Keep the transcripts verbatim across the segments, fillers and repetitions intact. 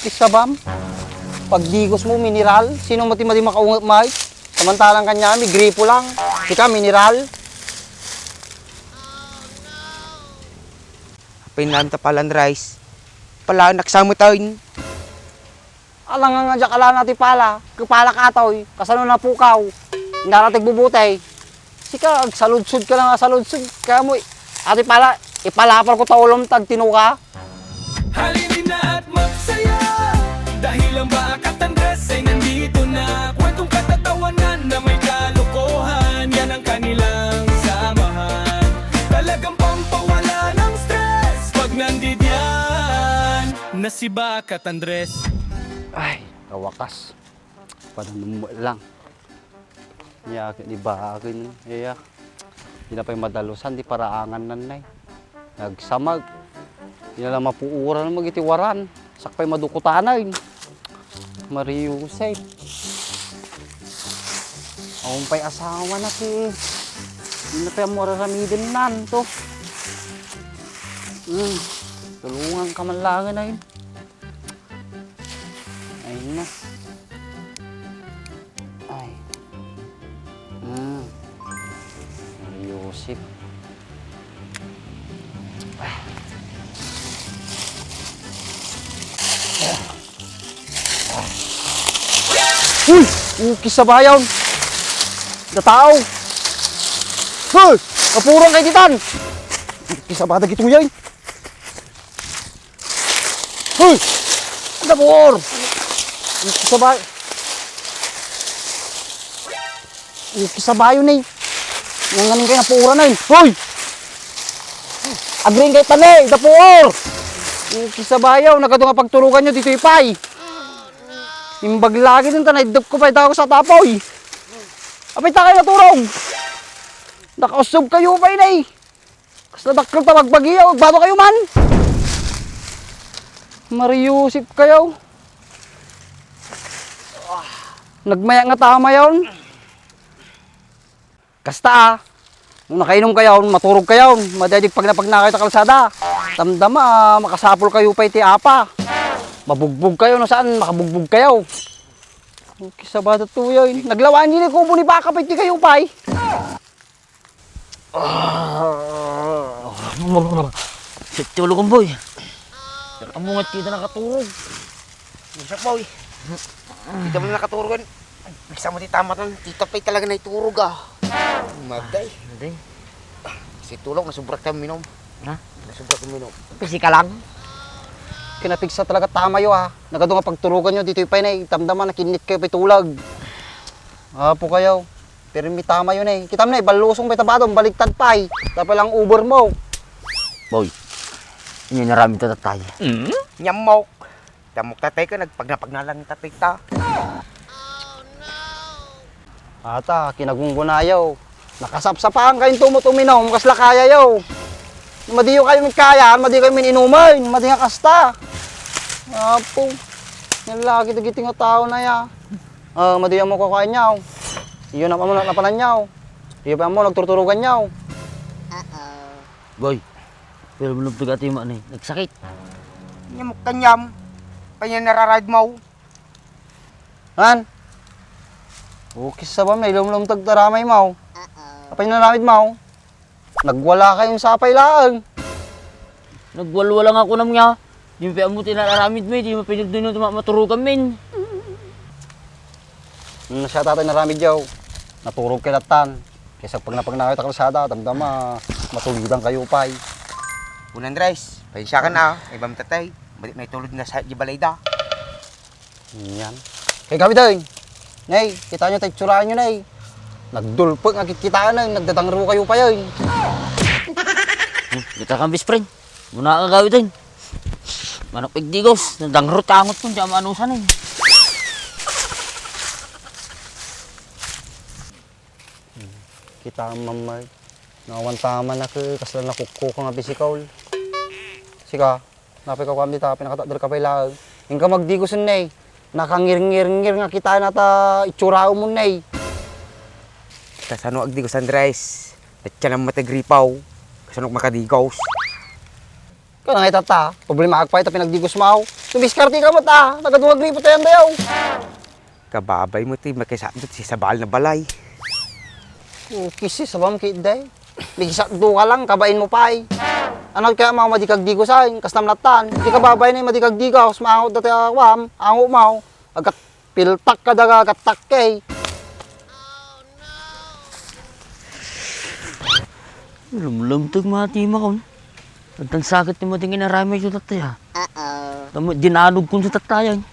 Isabam, pagdigos mo, mineral. Sino mo ti madi makaunget, Mike? Samantalang kanya, may gripo lang. Sika, mineral. Pinanta palan rice. Pala, naksamutayin. Alangan nga diak alana ti pala, ket pala katoy, kasano napukaw? Inara ti agbubutay. Sika, agsaludsod ka lang, agsaludsod. Kaya mo, ati pala, ipalapal ko ta ulom ta agtinuka. Halina at magsaya, dahil ang Bakat Andres ay nandito na. Kwentong katatawanan na may kalokohan, yan ang kanilang samahan. Talagang pampawala ng stress pag nandidiyan na si Bakat Andres. Ay, kawakas. Pananummo lang. Nia ket ni baken, iya. Di na pay madalusan, di paraangan nan nay. Nagsamag. Di na lang mapuoran mo iti waran. Sak pay madukutanen. Mario Jose. Awan pay asawa na ti. Di na pay ammo araramiden nan to. Hmm. Tulungan ka man lang, ay. Ay na. Ay. Hmm. Mario Jose. Uy! Ukis a bayaw! Datao! Hoy! Kapuran kay ditan! Ukis a bayaw dagitoy. Hoy! Dabor! Ukis a bay-, ukis a bayaw ni. Nanganing kayo napuoran ay. Hoy! Agring kay tanay, dapuor! Ukis a bayaw, nagadu nga pagturugan nyo, ditoy pay. Imbag lagi din tanay, duk ko pay daw sa tapoy. Apay ta kayo naturog? Nakausog kayo pay na eh. Kasla dakkel ta bagbagiyaw, agbado kayo man. Mario Jose kayo. Nagmayak nga tama yaon. Kasta, ah. No nakainom kayo, maturog kayo. Madi-, madi pagnapagnakayo ta kalsada. Damdama, ah, makasapol kayo pay ti apa. Mabugbog kayo, no saan, makabugbog kayo. Ukis a bayaw datoy. Naglawaan din ni kubo ni baka pay ti kayo pay. Ah, sityo, Lukong Boy. Sir, amo nga kita nakaturog. Sir Boy. Kita mo na nakaturog, eh. Bisa mo ti tama ton. Tita pay talaga naiturog, ah. Magday. Hindi. Si Tulong, nasubrak tayo minum. Ha? Nasubrak tayo minum. Pisi ka lang? Kinapigsa talaga tamayo, ah. Nagadu nga pagturugan nyo, ditoy pay na, itamdaman, nakinnit kayo, pay tulag. Apo kayo. Pero mitama yun eh. Kita mo na eh, balusong may tabado, baligtad pa eh. Tapos lang over mo. Boy, inyo naramid ta tatay. Nyamok. Nyamok tatay ka, nagpagnapagnalang tatay ta. Ata, kinagunggunayaw. Nakasapsapaan kayong tumot uminom, kasla kayayaw. Madiyo kayo mit kaya, madi kayo min inumin, madi nga kasta. Apo, yan lagi dagiti nga tao na ya. Ah, madi mo kukuan yaw. Iyo na mo napanan yaw. Iyo pa mo nagturturugan yaw. Boy, pero mo nagtuga ti mani, nagsakit. Nyamuk kanyam, kanya nararad mo. Han? Ukis sa bam, nailumlum tagtaramay mo. Apay naramid mo? Nagwala kayong sapay laeng. Nagwalwala nga kunam nga. Di mo ammo ti nararamid mo, eh. Di mo pinagdunyo ti ma-, maturugan min. Ano siya tatay naramid yaw? Naturog kay latan. Kaysa pag napagnayo ta kalsada, damdama, matulidan kayo pay. Kun Andres, pahinsya ka na, ah. Ibam tatay, balik may tulog na sa di balay da. Yan. Kay gawid ay. Nay, kita nyo, tayo tsurahan nyo, nay. Nagdulpek nga kikitaan, nay. Nagdadangro kayo pa, yun. Hmm, kita kang best friend. Muna ka gawid ay. Manok igdigos, nadangro tangot mo, di ako maanusan, eh. Kita, mamay. Nawan tama na ke, kasla nakukko ka nga pisikol. Sika, napay ka kuam dita, pinakatakder ka pay laeng. Inka magdigosen, ne. Nakangirngirngir nga kita na ta itsuraom mo, ne. Kasano agdigos, Andres? Natyan ang matagripaw. Kasano makadigos? Kana nga itatta, problema agpay ta pinagdigos maw. Tumiskarti ka met a, nagadu nga gripo tayan dayaw. Kababay mo ti makisatdo ti sabal na balay. O, kisi sabam ki day. Mikisatdo ka lang, kabain mo pay. Ano kaya maw madi kagdigos ay, kas namlatan. Di kababay na yung madi kagdigos, maangot dati awam, ango maw. Agkat piltak ka daga, agkat takkey. Lumlumtog mati makon. Addan sakit ti madingin a ramay ito tattaya. Uh-oh. Tamo, dinalog kun sa tattayan.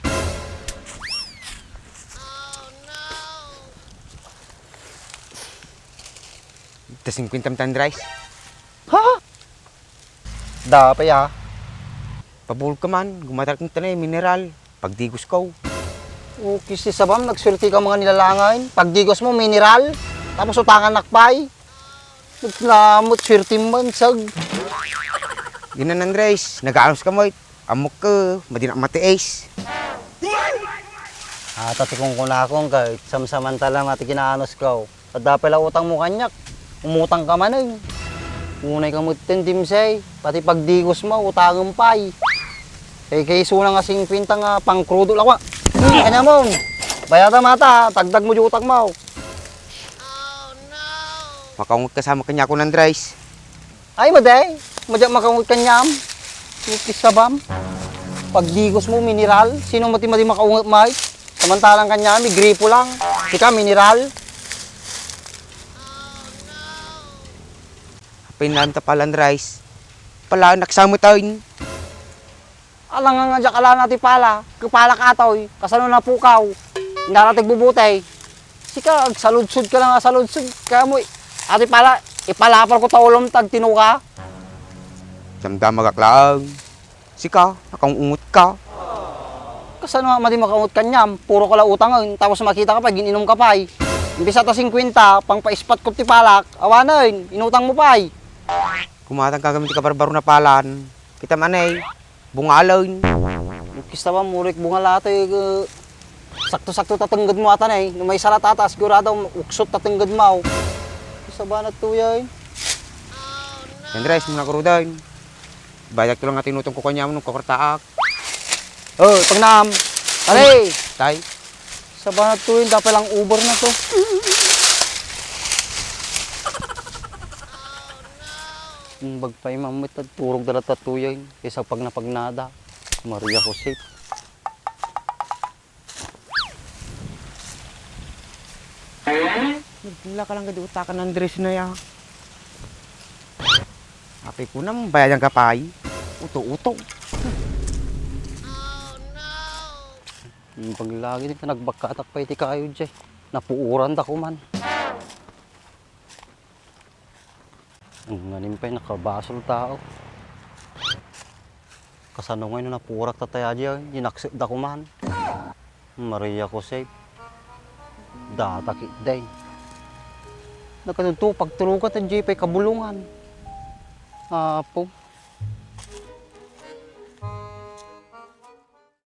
Ita singkwenta met, Andres. Ha? Dapay a. Pabulog ka man, gumatar kong tanay, mineral. Pagdigos ko. O, kisi sabam, nagsuerti ka mga nilalangan. Pagdigos mo, mineral. Tapos utangan nakpay. Namot suerti man, sag. Dinan, Andres, nagaanos ka mo, eh. Amok ka, madinak matiis. Ata ti kunkunakon ka, samsamantala nga ti kinaanos ka. Adda pay la utang mo kaniak, umutang ka manen. Unay ka met ten, Dimsay, pati pagdigos mo, utangen pay. Kay, kay isuna nga singkwenta nga pangkrudo la, wa. Hmm, kanya mo. Bayada mata, tagdag mo di utang mo. Makaungot ka sa kaniak, Andres. Ay, maday, madiak makaungot kaniam. Utis sabam. Pagdigos mo, mineral. Sino mo ti madi makaungot, Mike? Samantalang kaniam, gripo lang. Sika, mineral. Pinlan ta palan rice. Pala, naksamatan. Alangan nga diak alana ti pala, ket pala katoy, kasano napukaw? Naratig bubutay. Sika, agsaludsod ka lang, agsaludsod. Kaya mo, ati pala, ipalapal ko ta ulom, tagtino ka. Damdamagak laeng. Sika, nakaungot ka. Kasano nga madi makaungot kaniam? Puro ka la utangen, tapos makita ka pa, gin-inom ka pay. Imbis ata singkwenta, pangpaispat ko ti palak, awanen, inutang mo pay. Kumatang ka gamin ti kabarbaro na palan. Kita manay. Bungalen. Kista ba, murik bungal ata, eh, sakto-sakto tatengged mo ata na, eh. No may salat ata, sigurado, uksot tatengged mo. Kista ba na tuya, eh? Andres, muna kurudan. Bayad to lang nga tinutong ko kanya mo nung kakartaak. Oh, pagnaam. Pare! Tay? Sa ba na tuya, dapat lang over na to. Ang bagpay mamit at turog dala tatuya, eh. Kaysa pag napagnada, Maria Jose. Nagpula ka lang gadi utakan, Andres, na ya. Apay ko nang bayadan ka pay. Uto-uto. Ang paglagi ni nagbakkatak pa iti kayo, Jay. Napuuran da kuman. Nganin pay nakabasol tao. Kasano ngay no napurak tatay adi, ay, dinakset da kuman. Maria Jose. Data ki day. Nagkadto, pagtulugan ta di pay kabulungan. Apo.